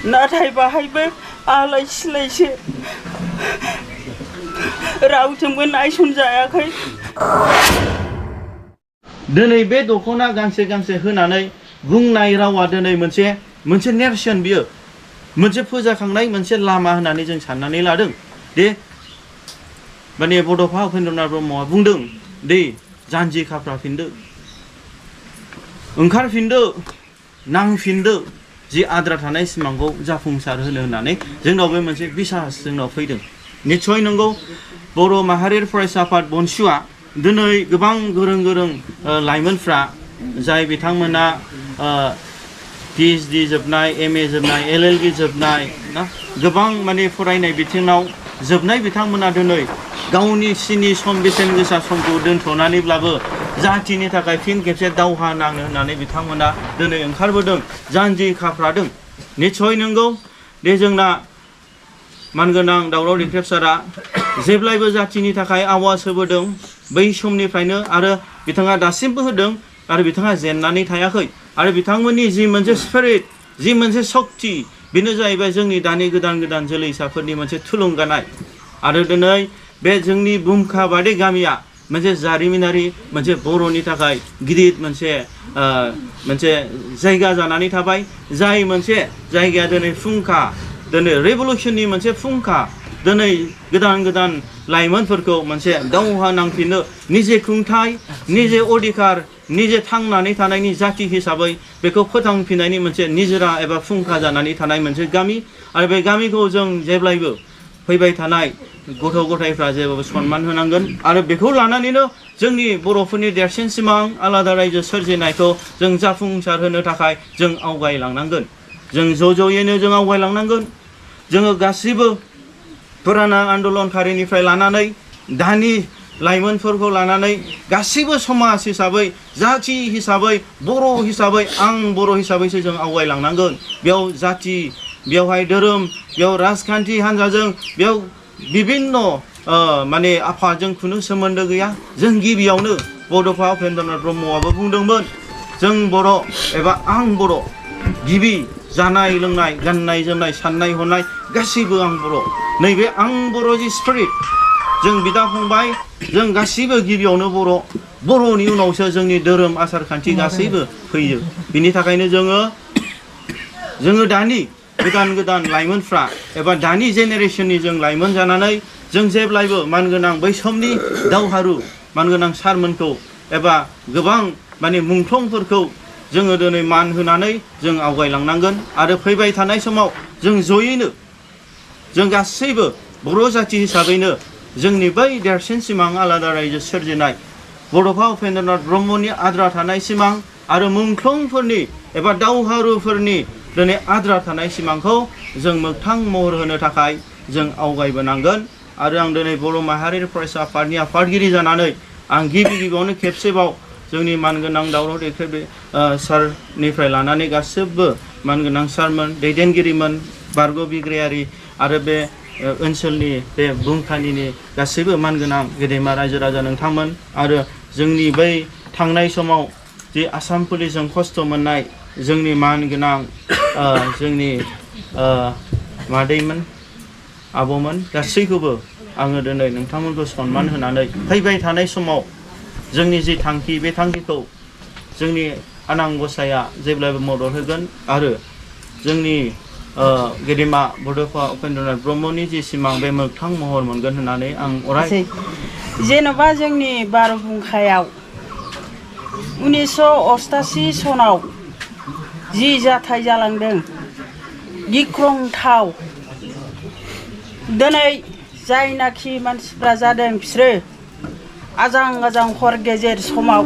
नाथाय बाहायबो आलाय सिलायसो रावजोंबो नायसनजायाखै दिनै बे दख'ना गांसे गांसे होनानै बुंनाय रावा दिनै मोनसे नेरसोन बियो मोनसे फोजाखांनाय मोनसे लामा होननानै जों साननानै लादों दे माने बड'फा उपेन्द्रनाथ ब्रह्मआ बुंदों दे जानजि खाफ्राफिनदो ओंखारफिनदो नांफिनदो जि आद्रा थानाय सिमांखौ जाफुंसार होनो होननानै जोंनाव बे मोनसे बिसास जोंनाव फैदों निस्सय नंगौ बर' माहारियारि फरायसा आफाद बनसुआ दिनै गोबां गोरों गोरों लाइमोनफ्रा जाय बिथांमोना PhD जोबनाय MA जोबनाय LLB जोबनाय ना गोबां माने फरायनाय बिथिङाव जोबनाय बिथांमोना दिनै गावनि सिनि सम बेसेन गोसा समखौ दोनथ'नानैब्लाबो जाथिनि थाखाय फिन खेबसे दावहा नांनो होननानै बिथांमोना दिनै ओंखारबोदों जानजि खाफ्रादों निस्सय नंगौ दे जोंना मानगोनां दावराव देख्रेब सारा जेब्लायबो जाथिनि थाखाय आवाज होबोदों बै समनिफ्रायनो आरो बिथाङा दासिमबो होदों आरो बिथाङा जेननानै थायाखै आरो बिथांमोननि जि मोनसे स्पिरिट जि मोनसे शक्ति बेनो जाहैबाय जोंनि दानि गोदान जोलैसाफोरनि मोनसे थुलुंगानाय आरो दिनै बे जोंनि बुमखा बादि गामिया मोनसे जारिमिनारि मोनसे बर'नि थाखाय गिदिर मोनसे जायगा जानानै थाबाय जाय मोनसे जायगाया दिनै फुंखा दिनै रेभलिउसननि मोनसे फुंखा दिनै गोदान लाइमोनफोरखौ मोनसे दावहा नांफिननो निजे खुंथाय निजे अधिकार निजे थांनानै थानायनि जाथि हिसाबै बेखौ फोथांफिननायनि मोनसे निजोरा एबा फुंखा जानानै थानाय मोनसे गामि आरो बे गामिखौ जों जेब्लायबो फैबाय थानाय गथ' गथायफ्रा जेब्लाबो सनमान होनांगोन आरो बेखौ लानानैनो जोंनि बर'फोरनि देरसिन सिमां आलादा रायजो सोरजिनायखौ जों जाफुंसार होनो थाखाय जों आवगायलांनांगोन जों ज'यैनो जों आवगायलांनांगोन जोङो गासिबो फुराना आन्दलनकारिनिफ्राय लानानै दानि लाइमोनफोरखौ लानानै गासिबो समाज हिसाबै जाथि हिसाबै बर' हिसाबै आं बर' हिसाबैसो जों आवगायलांनांगोन बेयाव जाथि बेयावहाय धोरोम बेयाव राजखान्थि हान्जाजों बेयाव बिभिन्न माने आफादजों खुनु सोमोन्दो गैया जों गिबियावनो बड'फा उपेन्द्रनाथ ब्रह्मआबो बुंदोंमोन जों बर' एबा आं बर' गिबि जानाय लोंनाय गाननाय जोमनाय साननाय हनाय गासैबो आं बर' नैबे आं बर' जि स्पिरिट जों बिदा फंबाय जों गासैबो गिबियावनो बर'नि उनावसो जोंनि धोरोम आसार खान्थि गासैबो फैयो बिनि थाखायनो जोङो दानि गोदान लाइमोनफ्रा एबा दानि जेनेरेशननि जों लाइमोन जानानै जों जेब्लायबो मानगोनां बै समनि दावहारु मानगोनां सारमोनखौ एबा गोबां माने मुंख्लंफोरखौ जोङो दिनै मान होनानै जों आवगायलांनांगोन आरो फैबाय थानाय समाव जों ज'यैनो जों गासैबो बर' जाथि हिसाबैनो जोंनि बै देरसिन सिमां आलादा रायजो सोरजिनाय बड'फा उपेन्द्रनाथ ब्रह्मनि आद्रा थानाय सिमां आरो मुंख्लंफोरनि एबा दावहारुफोरनि दिनै आद्रा थानाय सिमांखौ जों मोगथां महर होनो थाखाय जों आवगायबोनांगोन आरो आं दिनै बर' माहारियारि फरायसा आफादनि आफादगिरि जानानै आं गिबियावनो खेबसेबाव जोंनि मानगोनां दावराव देख्रेब सारनिफ्राय लानानै गासिबो मानगोनां सारमोन दैदेनगिरिमोन बारग' बिग्रायारि आरो बे ओनसोलनि बे बुंखानिनि गासैबो मानगोनां गेदेमा रायजो राजा नोंथांमोन आरो जोंनि बै थांनाय समाव जि आसाम पुलिसजों खस्थ' मोननाय जोंनि मानगोनां जोंनि मादैमोन आब'मोन गासैखौबो आङो दिनै नोंथांमोनखौ सनमान होनानै फैबाय थानाय समाव जोंनि जि थांखि बे थांखिखौ जोंनि आनान गसाइया जेब्लाबो मदद होगोन आरो जोंनि गेदेमा बड'फा उपेन्द्रनाथ ब्रह्मनि जि सिमां बे मोगथां महर मोनगोन होननानै आं अराय जेन'बा जोंनि बारहुंखायाव 1988 सनाव जि जाथाय जालांदों गिख्रंथाव दिनै जायनाखि मानसिफ्रा जादों बिसोरो आजां हर गेजेर समाव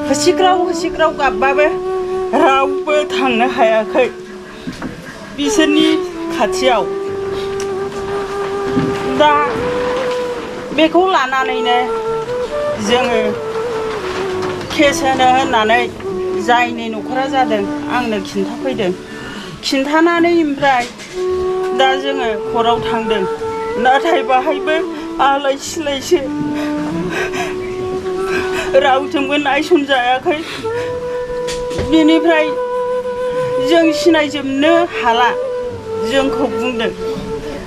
होसिख्राव गाबबाबो रावबो थांनो हायाखै बिसोरनि खाथियाव दा बेखौ लानानैनो जोङो केस होनो होननानै जायनि न'खरा जादों आंनो खिन्थाफैदों खिन्थानानै ओमफ्राय दा जोङो कर्टआव थांदों नाथाय बाहायबो आलाय सिलायसो रावजोंबो नायसनजायाखै बिनिफ्राय जों सिनायजोबनो हाला जोंखौ बुंदों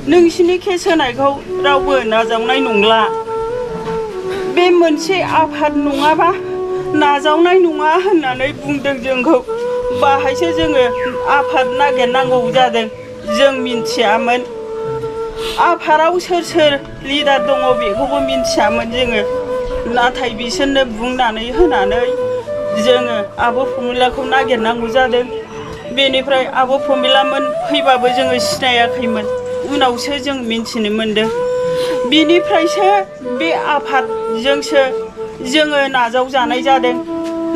नोंसिनि केस होनायखौ रावबो नाजावनाय नंला बे मोनसे आफाद नङाबा नाजावनाय नङा होननानै बुंदों जोंखौ बाहायसो जोङो आफाद नागिरनांगौ जादों जों मिन्थियामोन आफादाव सोर सोर लिडार दङ बेखौबो मिन्थियामोन जोङो नाथाय बिसोरनो बुंनानै होनानै जोङो आब' प्रमिलाखौ नागिरनांगौ जादों बेनिफ्राय आब' प्रमिलामोन फैबाबो जोङो सिनायाखैमोन उनावसो जों मिन्थिनो मोनदों बिनिफ्रायसो बे आफादजोंसो जोङो नाजावजानाय जादों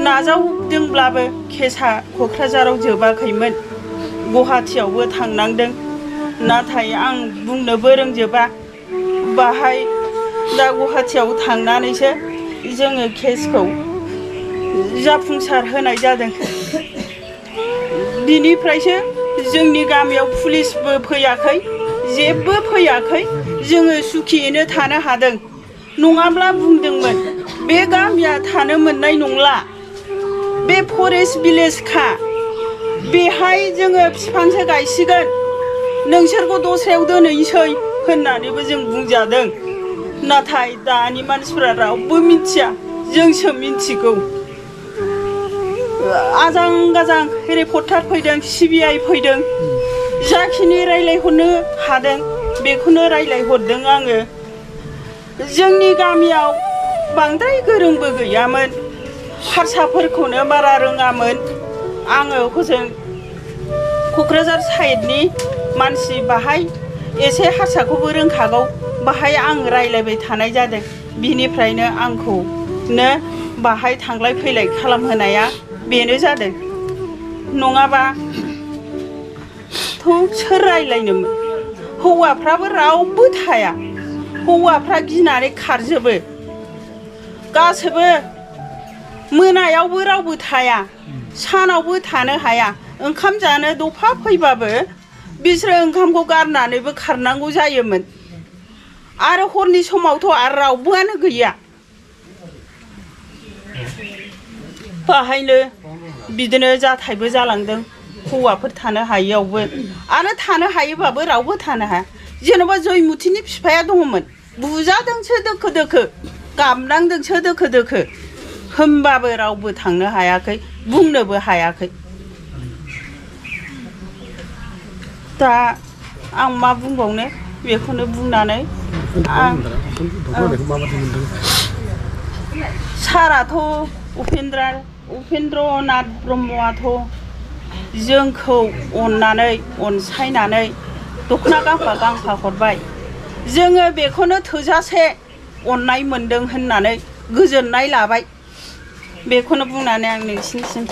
नाजावदोंब्लाबो केसा क'क्राझाराव जोबाखैमोन गुवाहाटियावबो थांनांदों नाथाय आं बुंनोबो रोंजोबा बाहाय दा गुवाहाटियाव थांनानैसो जोङो केसखौ जाफुंसार होनाय जादों बिनिफ्रायसो जोंनि गामियाव पुलिसबो फैयाखै जेबो फैयाखै जोङो सुखियैनो थानो हादों नङाब्ला बुंदोंमोन बे गामिया थानो मोननाय नंला बे फरेस्ट भिलेजखा बेहाय जोङो बिफांसो गायसिगोन नोंसोरखौ दस्रायाव दोनहैसै होननानैबो जों बुंजादों नाथाय दानि मानसिफ्रा रावबो मिथिया जोंसो मिथिगौ आजां गाजां रिपर्टार फैदों CBI फैदों जाखिनि रायलायहरनो हादों बेखौनो रायलायहरदों आङो जोंनि गामियाव बांद्राय गोरोंबो गैयामोन हारसाफोरखौनो बारा रोङामोन आङो हजों क'क्राझार साइडनि मानसि बाहाय एसे हारसाखौबो रोंखागौ बाहाय आं रायलायबाय थानाय जादों बिनिफ्रायनो आंखौनो बाहाय थांलाय फैलाय खालामहोनाया बेनो जादों नङाबाथ' सोर रायलायनोमोन हौवाफ्राबो रावबो थाया हौवाफ्रा गिनानै खारजोबो गासैबो मोनायावबो रावबो थाया सानावबो थानो हाया ओंखाम जानो दफा फैबाबो बिसोरो ओंखामखौ गारनानैबो खारनांगौ जायोमोन आरो हरनि समावथ' आरो रावबोआनो गैया बाहायनो बिदिनो जाथायबो जालांदों हौवाफोर थानो हायियावबो आरो थानो हायोबाबो रावबो थानो हाया जेन'बा जयमुथिनि बिफाया दङमोन बुजादोंसो दोखो दोखो गाबनांदोंसो दोखो दोखो होमबाबो रावबो थांनो हायाखै बुंनोबो हायाखै दा आं मा बुंबावनो बेखौनो बुंनानै साराथ' उपेन्द्रनाथ ब्रह्मआथ' जोंखौ अननानै अनसायनानै दख'ना गांफा हरबाय जोङो बेखौनो थोजासे अननाय मोनदों होननानै गोजोननाय लाबाय बेखौनो बुंनानै आं नोंसिनिसिम